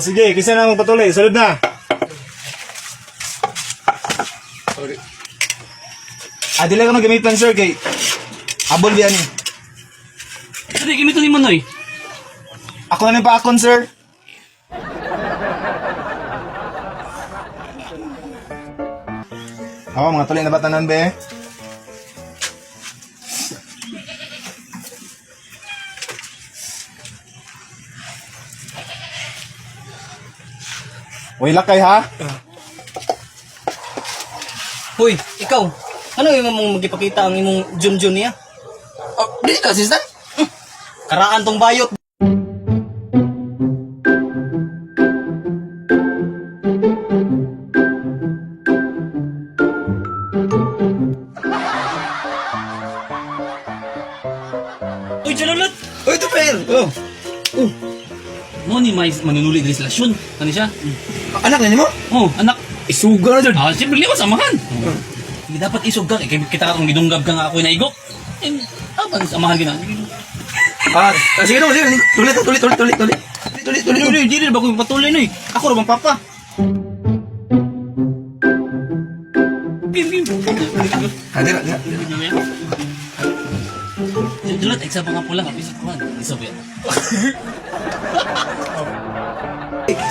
Sige, kisa na magpatuloy. Sulod na. Sorry. Ah, dili ka magamitan, sir, kay habol biyan ni. Sige, gamiton ni Manoy. Ako na rin pa akon, sir. Ako, mga tuloy na ba tanan, be? Uy, lakay ha? Hoy, ikaw. Ano yung mong magipakita ang imong Junjun niya? Oh, di ka sister? Karaan tong bayot. Uy, Jalulot! Uy, Tupel. Oh. Mo ni may manunuli diri sa lasyon. Ano siya? Anak na nimo? Oh, anak. Isuga na jud. Ah, siyempre liwas samahan. Hindi dapat isog ka. Eh, kita ka kung gidunggab ka nga ako na igok. Eh, apan samahan gina. Ah, sige dong, sige. Tuloy, tuloy, tuloy, tuloy, tuloy. Tuloy, tuloy. Dili, dili ba ko patuloy noy? Ako ra bang papa? Bim bim. Ah, dira, dira. Dulot, eksa pa nga pula, kapis ko. Isa ba yan?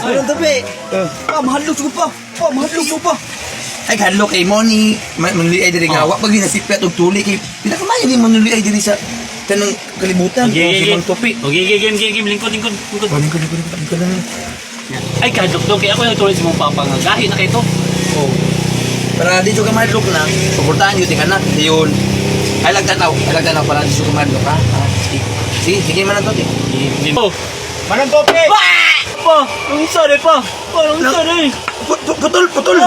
Ay, tabi. Pa, mahadlok ko pa. Pa, mahadlok ko pa. Ay, hadlok kay Moni, manuli ay diri nga wa pag nasipyat og tuli kay pinakamay ni manuli ay diri sa tanang kalibutan. Okay, Si Mang Tupi. Okay, okay, game, game, game. Lingkod, lingkod, lingkod. Oh, lingkod, lingkod, lingkod, lingkod lang. Ay, kadlok to. Kaya ako yung tuloy sa mong papa nga. Gahi na kayo to. Oh. Para dito ka mahadlok na, suportahan yun, ka na. Yun. Ay lang tanaw para dito ka mahadlok ha. Ah, sige. Sige, sige man ang to. Game. Oh, Manang topic! pa, ang sorry pa. Pa, ang sorry. Putol, putol.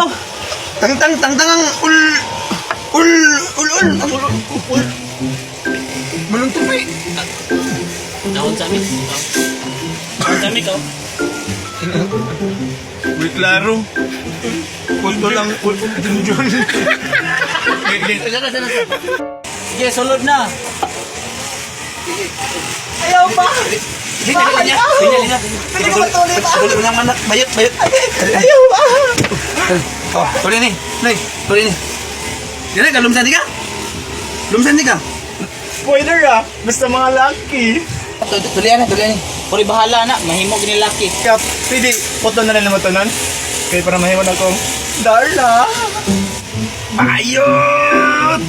Tang tang tang tang ang ul ul ul ul ang ul ul. Manong tupi. Dahon sa amin. Dahon sa amin, ikaw. Uy, klaro. Putol ang ul. Junjun. Sige, sulod na. Ayaw pa. Sige, linya, linya, linya. Pwede ko patuloy pa. Tuloy lang manak, bayot, bayot. Ayaw pa. Oh, tuloy ni. Nay, tuloy ni. Dili ka lumsan di ka? Lumsan di ka? Spoiler ah, basta mga lucky. Tuloy na, tuloy ni. Puri bahala na, mahimo gini laki. Kaya, pwede, putol na rin naman tanan. Kaya para mahimo na akong Darla! Bayot!